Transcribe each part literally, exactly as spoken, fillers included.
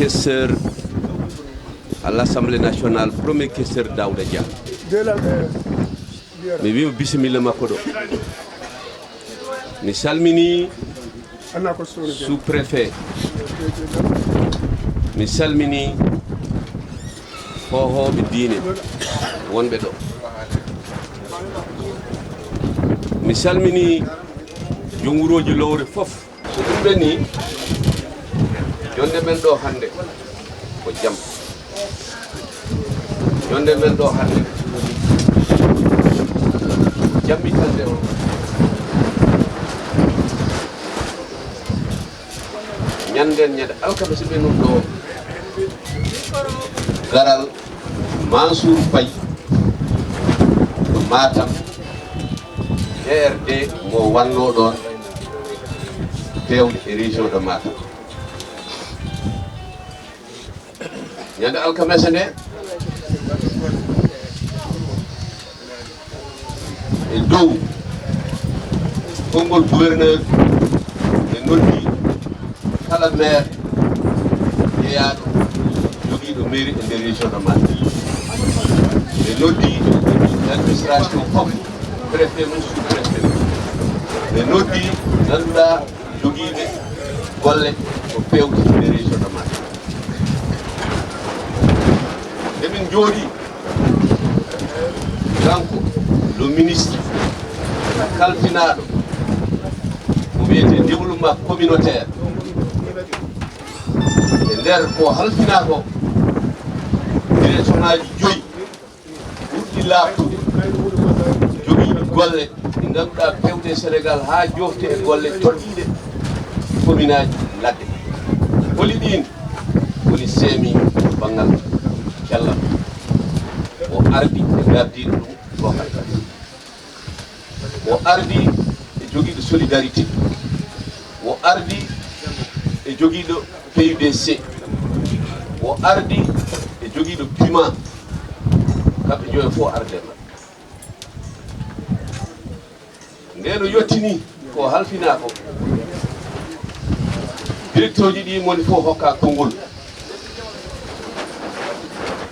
Questeur à l'Assemblée nationale, premier questeur Daouda Dia. Mi wiima bisimilla makko ɗo. Mi salmini sous-préfet. Mi salmini hoohooɓe diine wonɓe ɗo. Mi salmini jom wurooji lowre fof. So ɗum ɓenni, jonde men ɗo hannde ko jam. Jonde men ɗo hannde, jammitande o. Ñanden ñande alkamisa ɓe nun ɗo garal Mansour Faye to Matam, P R D mo wanno ɗon pewde e région de Matam. Ñande alkamisa nde, e dow konngol gouverneur, ɓe noddi kala maire jeyaaɗo jogiiɗo mairie e nder région de Matam. Ɓe noddi administration fof, préfet mum, sous-préfet mum. Ɓe noddi ngannduɗaa jogiiɓe golle ko pewti e nder région de Matam. Nde min njooɗi, kanko le ministre kalfinaaɗo ko wiyetee développement communautaire, e nder ko halfinaa ko, direction aji joyi ɓurɗi laaɓtude, jogiiɗi golle ɗi ngannduɗaa pewte Sénégal haa joofte e golle toɗɗiiɗe commune aji ladde. Holi ɗiin? Woni seemi banngal cellal. O ardi e gardiiɗo ɗum ɗo hannde. O ardi e jogiiɗo solidarité. O ardi e jogiiɗo P U D C. O ardi e jogiiɗo piment. Kamɓe joyo fof arde ma. Ndeen o yettini ko halfinaa ko, directeur ji ɗi moni fof hokka konngol.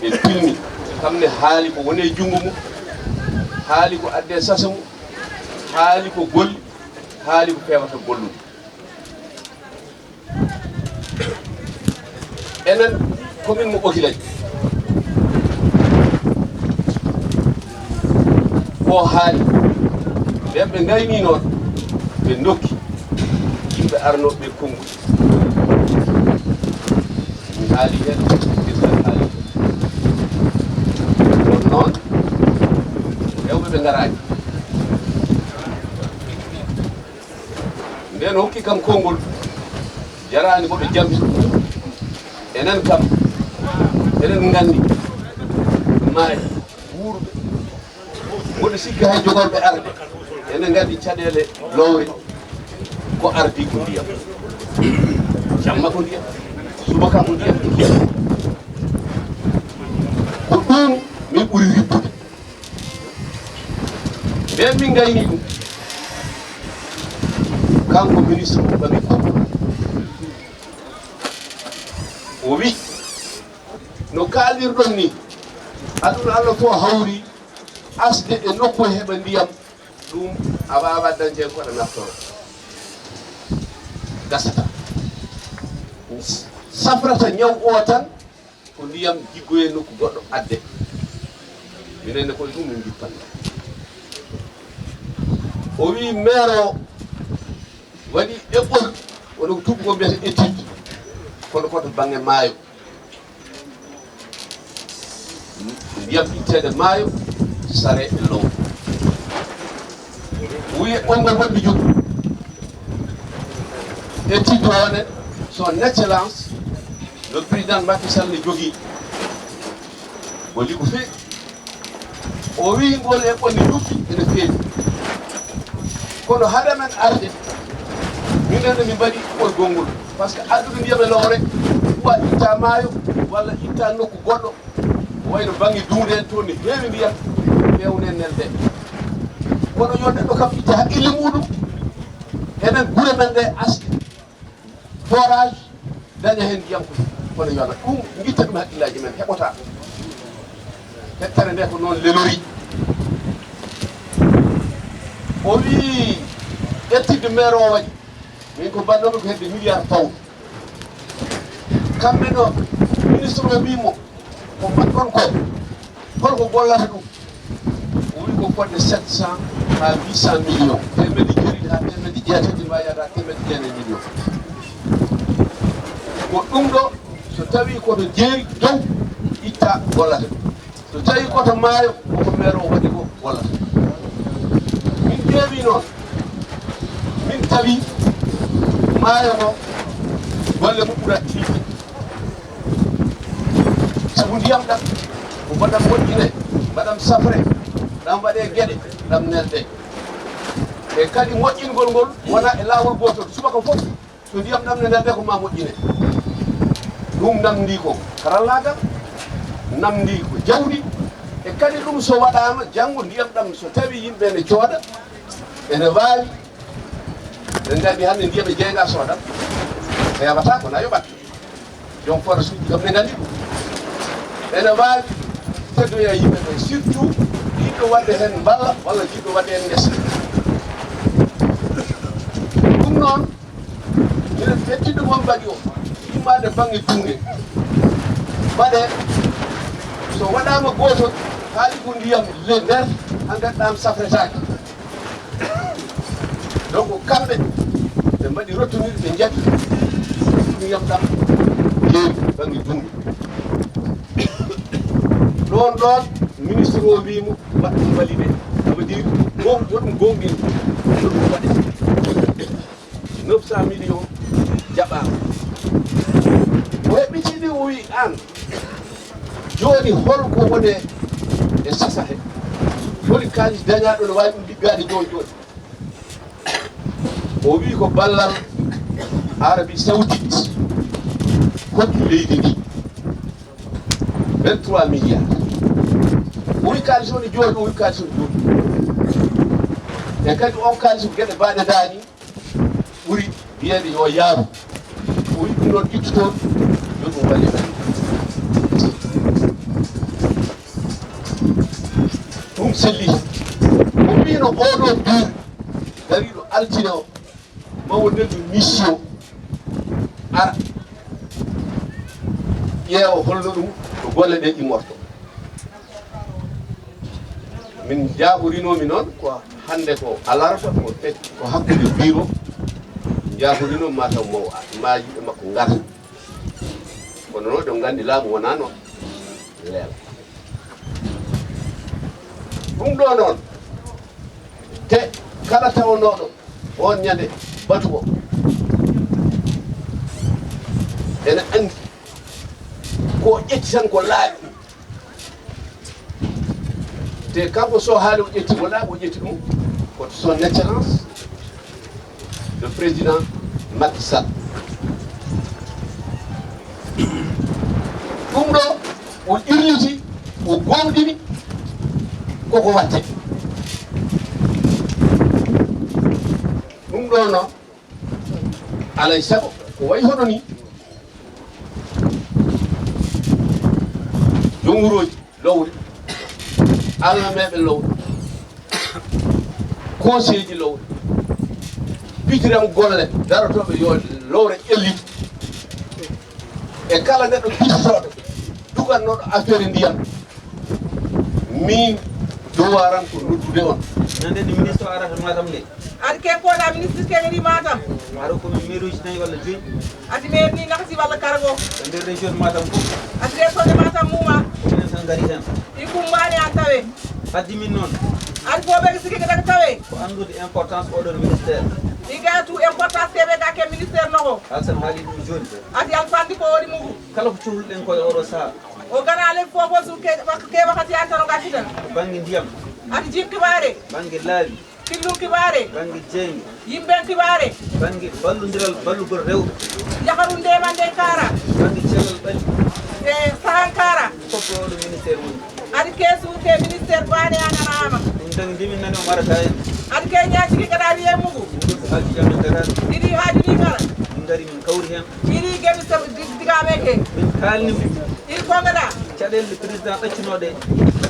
Ɓe pilmi, kam ne haali ko woni e junngo mum, haali ko adde sasa mum, haali ko golli, haali ko fewata gollude. Enen commune mo Ɓokilel, ko haali, ɓen ɓe ngayni noon, ɓe ndokki yimɓe arnooɓe ɓe konnguɗi. Min haali heen, min haali heen. Kono noon, rewɓe ɓe ngaraani. Ndeen o hokki kam konngol, jaraani mboɗo jambi. Enen kam, eɗen nganndi maayi wuurɓe. Mboɗo sikki hay jogorɓe arde, ene nganndi caɗeele lowre ko ardi ko ndiyam. Jamma ko ndiyam, subaka ko ndiyam, ko ndiyam. Ko ɗum min ɓuri rippude. Ɓen min ngayni ɗum. Kanko ministre o ɓami konngol. O wi, no kaalirɗon ni, aduna Allah fof hawri asde e nokku heɓa ndiyam, ɗum a waawa dañde ko aɗa naftoro. Gasata. Safrata ñaw o tan, ko ndiyam jiggoye nokku goɗɗo adde. Minen ne koye ɗum min njippanno. O wi maire o waɗi eɓɓol, woni ko tuubakoo mbiyata étude, kono ko to bannge maayo. Ndiyam itteede maayo, sare e low. O wi eɓɓol ngol wonɓe jogii. Étude o ne, son excellence, le président Macky Sall ne jogii. Ko ligu feewi. O wi ngol eɓɓol ne juɓɓi, ene feewi. Kono hade men arde, minen ne min mbaɗi eɓɓol gonngol. Par ce que addude ndiyam e lowre, wa itta maayo, walla itta nokku goɗɗo, wayno bannge duunde en toon ne heewi ndiyam, feewnen nelde. Kono yo neɗɗo kam itte haqqille muɗum, enen gure men ɗe aske. Forage, daña heen ndiyam ko Kono yo Allah ɗum ngitta ɗum hakkillaaji men heɓotaa. Hettere nde ko noon lelori. O wii étude maire o waɗi, min ko mbaɗnoomi ko hedde milliard pound. Kamɓe ɗo ministre o wii mo ko mbaɗɗon ko, holko gollata ɗum? O wii ko fodde sept cent haa huit cent millions, teemedde jeeɗiɗi haa teemedde jeetati, ma yaada teemedde jeenayi millions. Ko ɗum ɗo, so tawii ko to jeeri dow, itta gollata ɗum. So tawii ko to maayo, koko maire o waɗi ko gollata. Min ƴeewi noon, min tawi maayo ngo golle mum ɓura tiiɗde. Sabu ndiyam ɗam ko mbaɗam moƴƴine, mbaɗam safre, ɗam waɗe geɗe, ɗam nelde. E kadi moƴƴingol ngol wona e laawol gootol, subaka fof so ndiyam ɗam ne nelde ko ma moƴƴine. Ɗum namndi ko karallaagal, namndi ko jawdi, e kadi ɗum so waɗaama janngo ndiyam ɗam so tawi yimɓe ne cooda, ene waawi, ɓe nganndi hannde ndiyam e jeynga soodam, heewata ko na yoɓat. Joom forage uji kam ne nganndi ɗum. Ene waawi teddoya yimɓe ɓe, surtout jiɗɗo waɗde heen mballa walla jiɗɗo waɗde heen ngesa. Ɗum noon, minen ɓettiɗo mon mbaɗi o, immaade baŋnge duunde. Mbaɗe, so waɗaama gooto, haali ko ndiyam le nder, hankkadi ɗam safretaake. Donc, kamɓe ɓe mbaɗi retenir, ɓe njaɓi ɗum yam ɗam jeeyi baŋnge duunde. Ɗoon ɗoon, ministre o wii mo, mbaɗ ɗum validé. Ça veut dire, gom-, yo ɗum goonɗin, yo ɗum waɗe. Neuf cent millions jaɓaama. O heɓɓitini, o wii aan, jooni hol ko woni e sasa he? Holi kaalis dañaaɗo no waawi ɗum liggaade jooni jooni? O wii ko ballal Arabie Saoudite hokki leydi ndi vingt-trois milliards. O wii kaalis o ne jooɗi, o wii kaalis o ne jooɗi. E kadi on kaalis ko geɗe mbaɗe daani ɓuri wiyeede yo yaaru. O wii ɗum noon ittu toon, yo ɗum waɗe ɗum selli. O wiino oɗo bureau dariiɗo altine o, ma o neldu mission ara ƴeewa holno ɗum ko golle ɗe immorto. Min jaaborinoomi noon ko hannde ko alarba, ko tek-, ko hakkunde bureau, jaaborinoomi mataw maw a-, ma yimɓe makko ngara. Kono noon, ɗo nganndi laamu wonaa noon leela. Ɗum ɗo noon, te kala tawanooɗo oon ñande batu o, ene anndi ko ƴetti tan ko laaɓi. Te kanko so haali o ƴetti, o laaɓi, o ƴetti ɗum ko son excellence le président Macky Sall. Ɗum ɗo o irliti, o gomɗini koko watte. Ɗum ɗo noon, alay sago ko wayi hono ni, joom wurooji lowre, almameeɓe lowre, conseilji lowre, pitiram golle darotooɓe yo lowre ƴellito, e kala neɗɗo pitotooɗo dugannooɗo affaire ndiyam, min duwaran ko noddude on. Nande ni ministre o arata Matam nde. Adi ke koɗa ministre ke ngari Matam. Aro ko min meruji nayi walla joyi. Adi maire ni nakati walla kargo. E nder région Matam fof. Adi région de Matam muma. Ko minen tan ngari hen. I kumbani an tawe. Addi min noon. Adi ko ɓe siki ke daga tawe. Ko anndude importance oɗon ministère. I ga tu importance ke ɓe ga ke ministère nogo. Alsan haali ɗum jooni. Adi alfandi ko woni mugu. Kala ko cohluɗen ko e oɗo saha. O gana alay fof fof su ke, ke wakati an tan o gasi tan. Bannge ndiyam. Adi jin kibaare. Bannge laawi. Killun kibaare. Bannge jeynge. Yimɓen kibaare. Bannge ballondiral, ballugol rewɓe. Yakarun ndeman nden kaara. Bannge cellal ɓalli. E sahan kaara. Fof ko oɗo ministère woni. Adi keesu ke ministère baane an anaama. Ɗum tan ndimin nani o arata en. Adi ke ñaatigi kadi a wiye mugu. Ɗum ɗo ko haajuji amen ngaraani. Ɗiɗi haaju ɗi ngara. Ɗum Ngari min kawri heen. Iri gemi sabu di-, digaaɓe ke. Min kaalni mo. Iri ko ngaɗa? Caɗeele ɗe président ɗaccuno ɗe.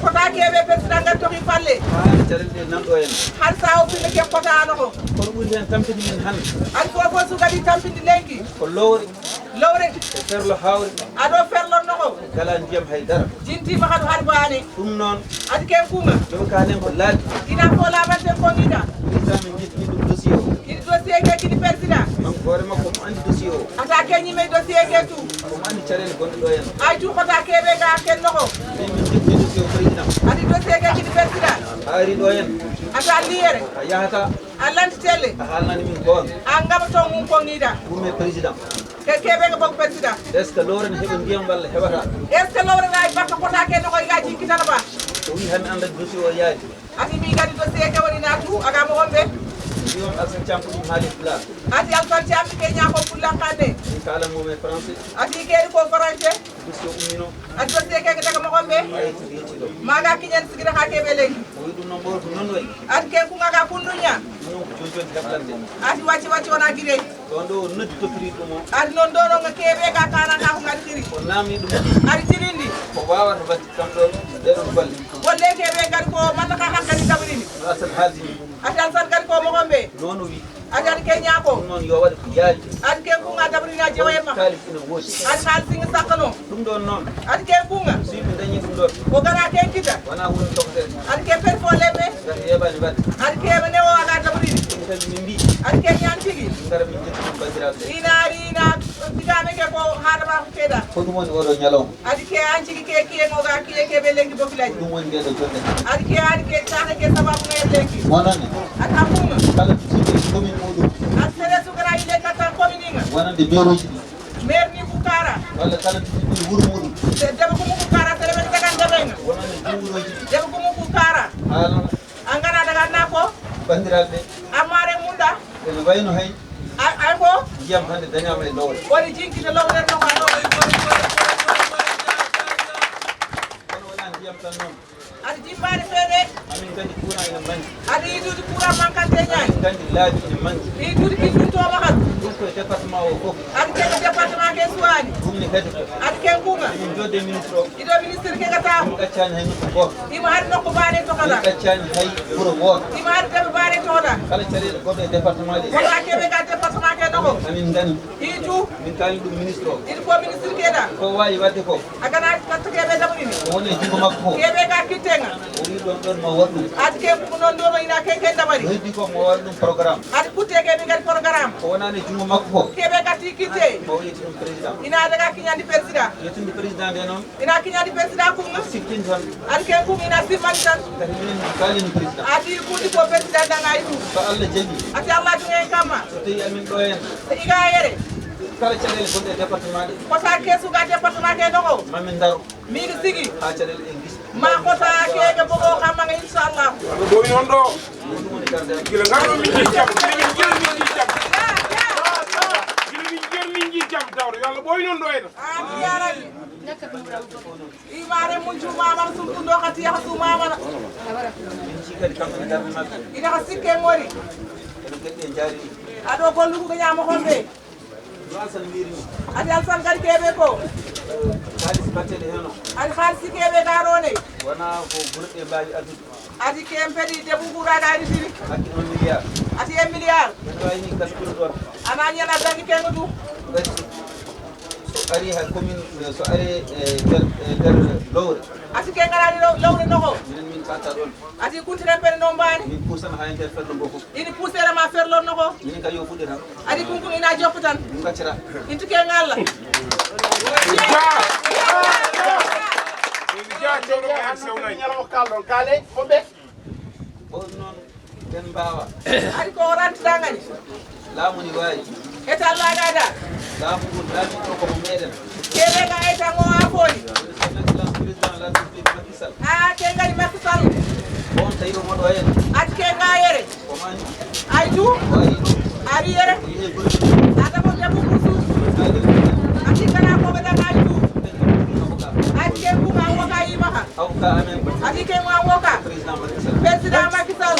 Kota keɓe président ngal toki falle. Haa caɗeele ɗe nanɗo en. Har sa o fille ke kota ano ko. Kono ɓuri heen tampini min hannde. An ko ko su gadi tampini lenki. Ko lowre. Lowre. E ferlo hawre. Ado ferlo no ko. Gala ndiyam hay dara. Jinti ma hadu har baane. Ɗum noon. Adi ken kunga. Ɗo kanen ko laaɓi. Ina ko laabante ko ngida. Président min ƴetti ɗum dossier o. Iri dossier ke kini président. Kanko hoore makko mo anndi dossier o. Ata ke ñime dossier ke tu. Ko mo anndi caɗeele gonɗe ɗo en. Ay tu kota keɓe ga ken no ko. Min min ƴetti dossier o président. Adi dossier ke kini président. Ari ɗo en. Ata liyere. A yahata. A lanti telle. A haalnani min goonga. A ngam to ngun ko ngida. Ɗum e président. Ke keɓe ga bok président. Est-ce que lowre ne heɓa ndiyam walla heɓata? Est-ce que lowre na bakka kota ke no ko ga jinkitana ba? O wi hami annda dossier o yaadi. Ati mi gadi dossier ke woni na tu aga mo hombe. Mbiyon Alsan Caam ko ɗum haali pulaar. Ati Alsan Caam ke ña ko pulaar kande. Min kala mo me français. Ati ke ko français. Dossier o ummino. Ati dossier ke daga mo hombe. Ay, tigi, tigi. Maga kiñan sigira ha keɓe lengi. O wi ɗum noon ɓooto noon wayi. Ati ke kunga ga kunduña. Ɗum noon ko jooni jooni heblande. Ati wacci wacci wona gire. Ɗon ɗo o noddi toppiri ɗum o. Ati noon ɗo ɗo nga keɓe ga kana ka ko ngadi kiri. O namni ɗum. Ati tilindi. Ko wawata wadde kam ɗo ɗeɗon golle. Golle keɓe gadi ko mata ka hakkadi tabrini. Ɗum Alsan haaldi. Ati Alsan gadi ko mo hombe. Noon o wi. Ati ati ke ñaako. Ɗum noon yo waɗe ko yaali. Ati ke kunga dabrina jewa e ma. Kaalis ina woodi. Ati kaalis ina sakkano. Ɗum ɗoon noon. Ati ke kunga. So yimɓe dañi ɗum ɗoon. Ko gara ke kita. Wona woni tokosere. Ati ke perfo lemme. Ngati yeɓani mbaɗe. Ati ke ne o aga dabrini. Ɗum kadi min mbi. Ati ke ñantigi. Ngara min ƴetti ɗum banndiraaɓe. Ina ari ina digame ke ko haɗa ma ko keda. Ko ɗum woni oɗo ñalawma. Adi ke anjigi ke kiye ngoga kiye ke be lengi bokilaji. Ɗum woni nde ɗo jonde. Adi ke adi ke tana ke sababu ngai lengi. Wonani. Adi hakuma. Kala tigi commune muɗum. Adi sere sugara ile kata commune nga. Wonande mairie ji ɗi. Maire ni ku kara. Walla kala tigi wuro muɗum. De debe ko mu ku kara sere be daga debe nga. Wonande bureau ji ɗi. Debe ko mu ku kara. Hala. Angana daga nako. Bandiraɓe. Amare munda. Ene wayno hay. Ay, ay ko? Ndiyam hannde dañaama e lowre. Woni jinkita lowre no ka ɗo. Kono wonaa ndiyam tan noon. Aɗa jimbaade feere. Amin nganndi courant ene manki. Aɗa yiɗude courant mankante ñaani. Amin nganndi laabi ene manki. Ɗi duɗi ki ɗum tooma kan. Ɗum koye département o fof. Aɗa kene département ke suwaani. Ɗum ne kadi ko. Aɗa ken kuuga. Min jodde ministre o. Iɗo ministre ke gata. Min ɗaccani hay nokku gooto. Ima hari nokku baane to kala. Min ɗaccani hay wuro wooto. Ima hari debe baane to kala. Kala caɗeele goɗɗo e département ɗe. Wala keɓe ga département ke noko. Amin ngani. Hiitu. Min kaali ɗum ministre o. Iɗo ko ministre keɗa. Ko waawi waɗde ko. A gana katta keɓe daɓrini. Ko woni e junngo makko ko. Keɓe ga kittenga. O wi ɗon ɗon ma waɗ ɗum. Ati ke ko non ɗo ina ke ke daɓari. Heddi ko mo waɗ ɗum programme. Ati kutte keɓe ngari programme. Ko wonani e junngo makko ko. Keɓe gatti kitte. Ko o yettii ɗum président. Ina daga kiñandi président. Yettinde président nde noon. Ina kiñandi président kum. Sikkin tan. Adi ke kum ina simmani tan. Kadi minen min kaalini président. Adi kuuɗi ko président danga e ɗum. So Allah jaɓi. Ati Allah duŋe kamma. So tawi amin ɗo en. So iga yere. Kala caɗeele gonɗe e département ɗe. Ko sa keesu ga département ke ɗo ko. Mamin ndaro. Miɗo sigi. Haa caɗeele en gis. Ma ko sa keɓe bogo kamma nga inchallah. Ɗo ɗo non ɗo. Gila ngarɗo min jii jam. Gila min jii min jii jam. Gila min jii min jii jam tawde yo Allah ɓooy non ɗo ena. Amin ya rabbi. Imare mun jumamana sumtundo kati yaha sumamana. Ina ka sikke ngori. Aɗo gollugu ko ñaama homɓe. Adi alsan gari keɓe ko. Adi haalisi keɓe garone. Wona ko burɗe mbawi addude. Adi kempedi debu guraga adi siri. Hakki un milliard. Adi un milliard. Ene wawi ni gaskuru ɗon. Ana ñana dangi kengo du. Ngati so ari ha commune, so ari e nder, e nder lowre. Ati ke ngarani law-, lawre nogo. Minen min katta ɗon. Ati kuntiren pere no mbani. Min pusana ha e nder ferlo ngo fof. Ini pusere ma ferlo nogo. Minen kadi yo fuɗɗe tan. Ati kunkun ina joppo tan. Min gaccata. Inti ke ngalla. Ja. Ja, cewɗo ko hen sewnay. Ñalawma kalɗon, kale, ko ɓe. On noon. Ken mbaawa. Ari ko o rantata ngani. Laamu ni waawi. Eta laaga da. Laamu ngun laamu ko ko meɗen. Kere ga eta ngo afoni. Son excellence président de la République Macky Sall. A ke ngani Macky Sall. On tawi o moɗo en. At ke nga yere. Ko mani. Ay du. Waawi ɗum. Ari yere. Ko yine gure. Ada ko jabu kusu. Ati kana ko be da ay du. Ay ke ku ma wo ka yi maka. Avocat amen. Ati ke mo avocat. Président Macky Sall. Président Macky Sall.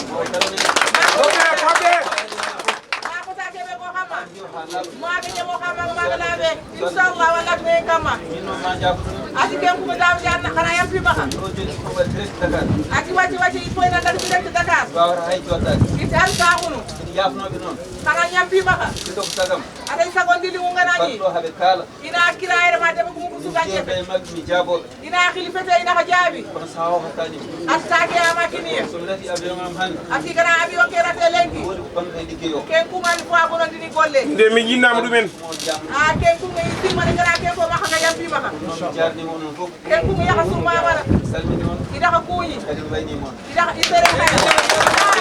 Maa ko taa kebe ko xama. Maaɓe ñamo xa maga maga laaɓe. Inchallah, walla ne kamma. Min noon ma jaafo ɗum. Ati ken kuma daw janna xana yampi maxa. Ɗo joni ko waɗi direct Dakar. Ati wati wati il faut ina ngar direct Dakar. Wawata hay jottaade. Iti an saxunu. Ina yaafnooɓe noon. Xana yampi maxa. Ɗiɗo ko sagam. Aɗa sago ndili mu ngana ni. Batto haɓe kaala. Ina kira ere ma debe kuma kusuga jefe. Jefe maɓɓe mi jaabooɓe. Ina xili fete ina xa jaabi. Kono saha o hattani. Attake ama kiniye. So mi rati avion am hannde. Ati gana avion ke rate lenki. Woni ko banno e liggey o. Ken kuma ni fo a bono ndini golle. Nde mi jinnama ɗumen. A ken kuma i simani gana ken ko maxa ga yampi maxa. Ɗum noon mi jarnima onon fof. Ken kuma yaxa suma wala. Salmini on. Ida xa kuñi. Kadi mi wayni mon. Ida xa isere kay.